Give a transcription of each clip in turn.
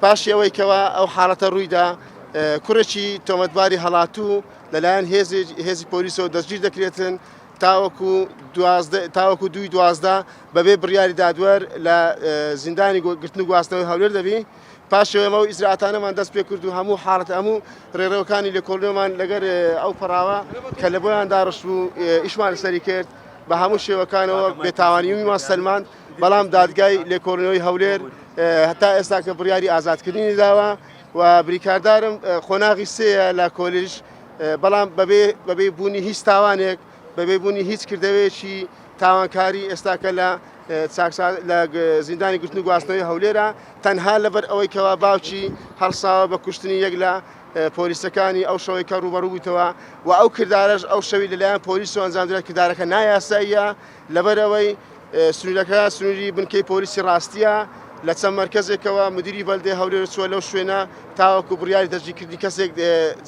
پاشی ئەوەی کەوا ئەو حاڵەتە ڕوویدا کوڕێکی تۆمەتباری هەڵاتوو لەلایەن هێزی هێزی پۆلیسەوە دەستگیر دەکرێتن تاوەکو دوازدە تاوەکو دووی 12 بەبێ بڕیاری دادوەر لە زیندانی گرتن و گواستنەوەی هەولێر دەبی پاشەوە ئێمە و ئیجرائاتانەمان دەست پێ کرد و هەموو حاڵەت هەموو ڕێڕەوەکانی لێکۆڵینەوەمان لەگەر ئەو پەڕاوە کە لە بۆیان داڕشت بوو ئیشمان لەسەری کرد بە هەموو شێوەکانەوە بێتاوانیمان سەلماند بەڵام دادگای لێکۆڵینەوەی هەولێر هەتا ئێستا کە بڕیاری ئازادکردنی داوە و بریکاردارم قۆناغی سێیە لە کۆلیژ بەڵام بەبێ بەبێ بوونی هیچ تاوانێک بەبێ بوونی هیچ کردەوەیەکی تاوانکاری ئێستاکە لە لە زیندانی گرتن و گواستنەوەی هەولێرە تەنها لەبەر ئەوەی کەوا باوکی هەڵساوە بە کوشتنی یەک لە پۆلیسەکانی ئەو شەوەی کە ڕووبەڕوو بوویتەوە و ئەو کردارەش ئەو شەوی لەلایەن پۆلیسەوە ئەنجامدرا کردارەکە نایاساییە لەبەرئەوەی سنوورەکە سنووری بنکەی پۆلیسی ڕاستیە لە چەند مەرکەزێکەوە مدیری بەلدەی هەولێر چووە لەو شوێنە تاوەکو بڕیاری دەستگیرکردنی کەسێک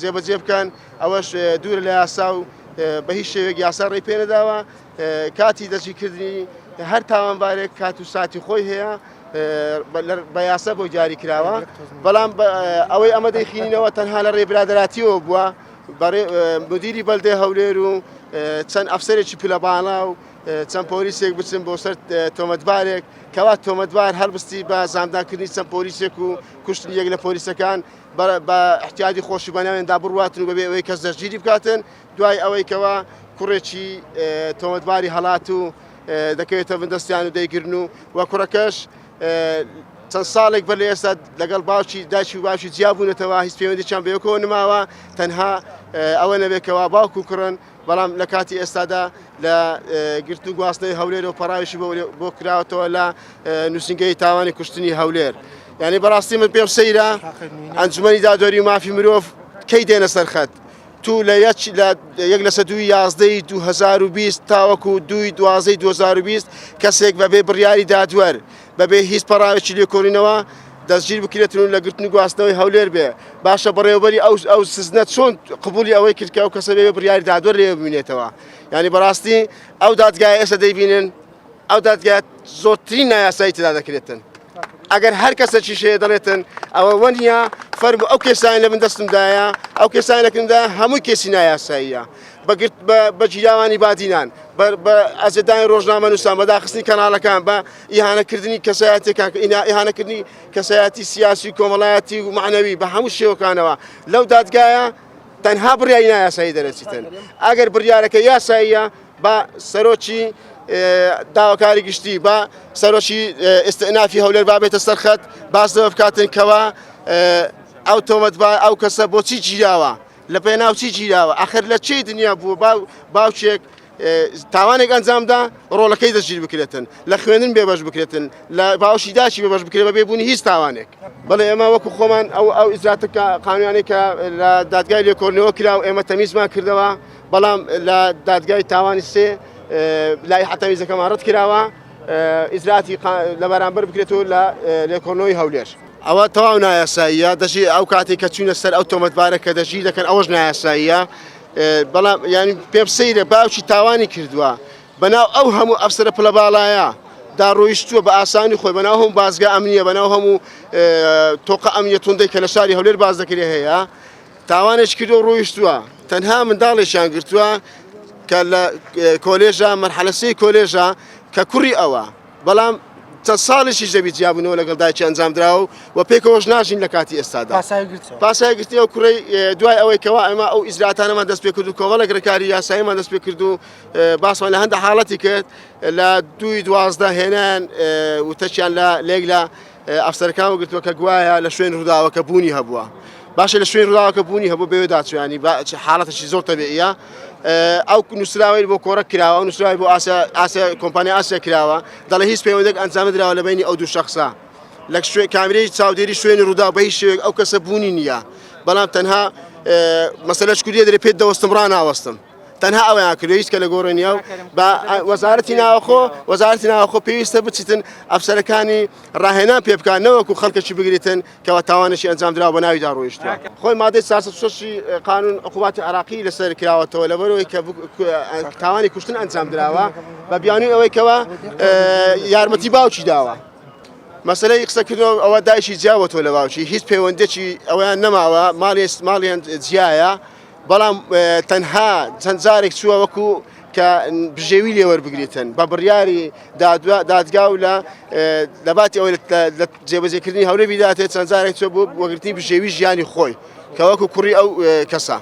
جێبەجێ بکەن ئەوەش دوورە لە یاسا و بە هیچ شێوەیەک یاسا ڕێی پێ نەداوە کاتی دەستگیرکردنی هەر تاوانبارێک کات و ساتی خۆی هەیە بە یاسا بۆ دیاری کراوە بەڵام ئەوەی ئەمە دەیخینینەوە تەنها لە ڕێ برادەراتیەوە بووە مدیری بەلدەی هەولێر و چەند ئەفسەرێکی پلە باڵا و چەند پۆلیسێک بچن بۆ سەر تۆمەتبارێک کەوا تۆمەتبار هەڵبستی بە زامدانکردنی چەند پۆلیسێک و کوشتنی یەک لە پۆلیسەکان بە احتیادی خۆشی بەناوێندا بڕواتن و بەبێ ئەوەی کەس دەستگیری بکاتن دوای ئەوەی کەوا کوڕێکی تۆمەتباری هەڵات و دەکەوێتە بندەستیان و دەیگرن و و کوڕەکەش چەند ساڵێک بەر لە ئێستا لەگەڵ باوکی دایکی و باوکی جیا بوونەتەوە هیچ پەیوەندییان بە یەکەوە نماوە تەنها ئەوە نەبێت کەوا باوک و کوڕن بەڵام لە کاتی ئێستادا لە گرتن و گواستنەوەی هەولێر و پەڕاویشی بۆ کراوەتەوە لە نووسینگەی تاوانی کوشتنی هەولێر یعنی بەڕاستی من پێم سەیرە ئەنجومەنی دادوەری و مافی مرۆڤ کەی دێنە سەرخەت تو لە یەک لە یەک لەسەر دووی یازدەی 2020 تاوەکو دووی دوازدەی 2020 کەسێک بەبێ بڕیاری دادوەر بەبێ هیچ پەڕاوێکی لێکۆڵینەوە دەستگیر بکرێتن و لە گرتن و گواستنەوەی هەولێر بێ باشە بەڕێوەبەری ئەو ئەو سزنە چۆن قبولی ئەوەی کرد کە ئەو کەسە بێ بڕیاری دادوەر لێ ببینێتەوە یعنی بەڕاستی ئەو دادگای ئێستا دەیبینن ئەو دادگای زۆرترین نایاسایی تێدا دەکرێتن ئەگەر هەر کەسێکیش هەیە دەڵێتن ئەوە وەنیە فەرموو ئەو کێسانی لە من دەستمدایە ئەو کێسانی لەکندا هەمووی کێسی نایاساییە بەگرت بە گیراوانی بادینان بە ئەزێدانی ڕۆژنامە نووسان بە داخستنی کەناڵەکان بە ئیهانەکردنی کەسایەتەکان ئیهانەکردنی کەسایەتی سیاسی و کۆمەڵایەتی و معنەوی بە هەموو شێوەکانەوە لەو دادگایە تەنها بڕیاری نایاسایی دەرەچیتن ئەگەر بڕیارەکە یاساییە با سەرۆکی داواکاری گشتی با سەرۆکی ئستئنافی هەولێر بابێتە سەرخەت باس لەوە بکاتن کەوا ئەو تۆمەتبار ئەو کەسە بۆچی گیراوە لە پێناو چی گیراوە ئەخر لە چی دنیا بووە باوکێک تاوانێک ئەنجامدا ڕۆڵەکەی دەستگیر بکرێتن لە خوێندن بێبەش بکرێتن لە باوشی داچی بێبەش بکرێت بەبێ بوونی هیچ تاوانێک بەڵێ ئێمە وەکو خۆمان ئەو ئەو ئیجراتە قانونیانەی کە لە دادگای لێکۆڵینەوە کرا و ئێمە تەمیزمان کردەوە بەڵام لە دادگای تاوانی سێ لای حتەمیزەکەمان ڕەت کراوە ئیجراتی لە بەرامبەر بکرێتەوە لە لێکۆڵینەوەی هەولێر. ئەوە تەواو نایاساییە دەژی ئەو کاتێک کە چوینە سەر ئەو تۆمەتبارە کە دەژی دەکەن ئەوەش نایاساییە بەڵام یانی پێم سەیرە باوکی تاوانی کردووە بەناو ئەو هەموو ئەفسەرە پلە باڵایە دا ڕۆیشتووە بە ئاسانی خۆی بەناو هەموو بازگە ئەمنیە بەناو هەموو تۆقە ئەمنیە توندەی کە لە شاری هەولێر باز دەکرێ هەیە تاوانێک کردو ڕۆیشتووە تەنها منداڵێکیان گرتووە کە لە کۆلێژە مەرحەلە سێی کۆلێژە کە کوڕی ئەوە بەڵام چەند ساڵێکیش دەبی جیابوونەوە لەگەڵ دایکی ئەنجامدراوە و پێکەوەش ناژین لە کاتی ئێستادا. پاساوی گرتنی ئەو کوڕەی دوای ئەوەی کەوا ئێمە ئەو ئیجراتانەمان دەست پێ کرد و کۆمەڵێک ڕێکاری یاساییمان دەست پێ کرد و باسمان لە هەندە حاڵەتی کرد لە دووی 12 هێنان وتەچیان لە لێک لە ئەفسەرەکان وەگرتووە کە گوایە لە شوێن ڕووداوەکە بوونی هەبووە باشە لە شوێن ڕووداوەکە بوونی هەبوو بەوێ داچوانی حاڵەتێکی زۆر تەبیعیە ئەو نووسراوەی بۆ کۆڕەک کراوە ئەو نووسراوی بۆ ئاسیا ئاسیا کۆمپانیا ئاسیا کراوە دەڵێ هیچ پەیوەندێک ئەنجام نەدراوە لە بینی ئەو دوو شخصە لە شوێن کامرەی چاودێری شوێنی ڕووداو بە هیچ شێوەیەک ئەو کەسە بوونی نییە بەڵام تەنها مەسەلەش کوردیە دەرێ پێت دەوەستم ڕاناوەستم تەنها ئەویان کردو هیچ کە لە گۆڕێ نییە و بە وەزارەتی ناوخۆ وەزارەتی ناوخۆ پێویستە بچیتن ئەفسەرەکانی ڕاهێنان پێ بکات نەوەکو خەڵکەکی بگریتن کەوا تاوانێکی ئەنجامدراوە بە ناویدا ڕۆیشتووە. خۆی مادەی 406 ی قانون عقوباتی عێراقی لەسەر کراوەتەوە لەبەرئەوەی کە تاوانی کوشتن ئەنجامدراوە بە بیانووی ئەوەی کەوا یارمەتی باوکی داوە. مەسەلەی قسەکردنەوە ئەوە دایکی جیاوەتەوە لە باوکی، هیچ پەیوەندێکی ئەویان نەماوە، ماڵیان جیایە، بەڵام تەنها چەند جارێک چووە وەکو کە بژێوی لێوەربگریتن بە بڕیاری دادگا و لە لەباتی ئەوەی لە جێبەجێکردنی هەولێ بیداتێ چەند جارێک چووە بۆ وەگرتنی بژێوی ژیانی خۆی کە وەکو کوڕی ئەو کەسە.